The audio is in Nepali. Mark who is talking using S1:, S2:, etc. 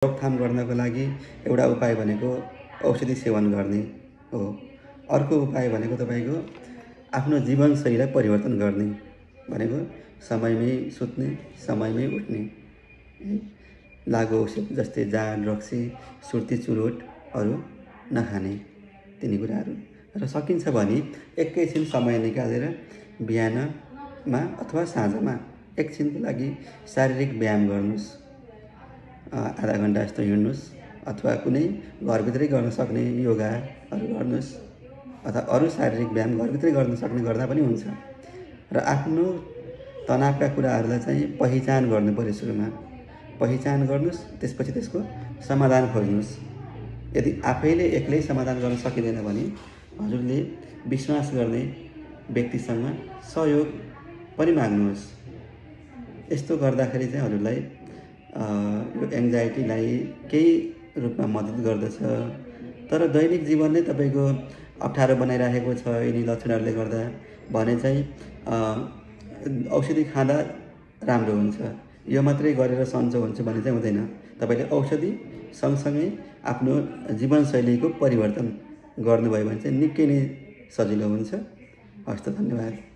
S1: रोकथाम गर्नको लागि एउटा उपाय भनेको औषधि सेवन गर्ने हो। अर्को उपाय भनेको तपाईको आफ्नो जीवनशैलीलाई परिवर्तन गर्ने भनेको समयमै सुत्ने, समयमै उठ्ने, लागु औषध जस्तै जाँड, रक्सी, सुर्ती, चुरोटहरू नखाने, तिनी कुराहरू। र सकिन्छ भने एकैछिन समय निकालेर बिहानमा अथवा साँझमा एकछिनको लागि शारीरिक व्यायाम गर्नुस्। आधा घण्टा जस्तो हिँड्नुस् अथवा कुनै घरभित्रै गर्न सक्ने योगाहरू गर्नुस् अथवा अरू शारीरिक व्यायाम घरभित्रै गर्न सक्ने गर्दा पनि हुन्छ। र आफ्नो तनावका कुराहरूलाई चाहिँ पहिचान गर्नु पर्यो। सुरुमा पहिचान गर्नुस्, त्यसपछि त्यसको समाधान खोज्नुस्। यदि आफैले एक्लै समाधान गर्न सकिँदैन भने हजुरले विश्वास गर्ने व्यक्तिसँग सहयोग पनि माग्नुहोस्। यस्तो गर्दाखेरि चाहिँ हजुरलाई यो एङ्जाइटीलाई केही रूपमा मद्दत गर्दछ। तर दैनिक जीवन नै तपाईको अप्ठ्यारो बनाइराखेको छ यिनी लक्षणहरूले गर्दा भने चाहिँ औषधि खाँदा राम्रो हुन्छ। यो मात्रै गरेर सन्चो हुन्छ भने चाहिँ हुँदैन। तपाईले औषधि सँगसँगै आफ्नो जीवनशैलीको परिवर्तन गर्नुभयो भने चाहिँ निकै नै सजिलो हुन्छ। हस्त, धन्यवाद।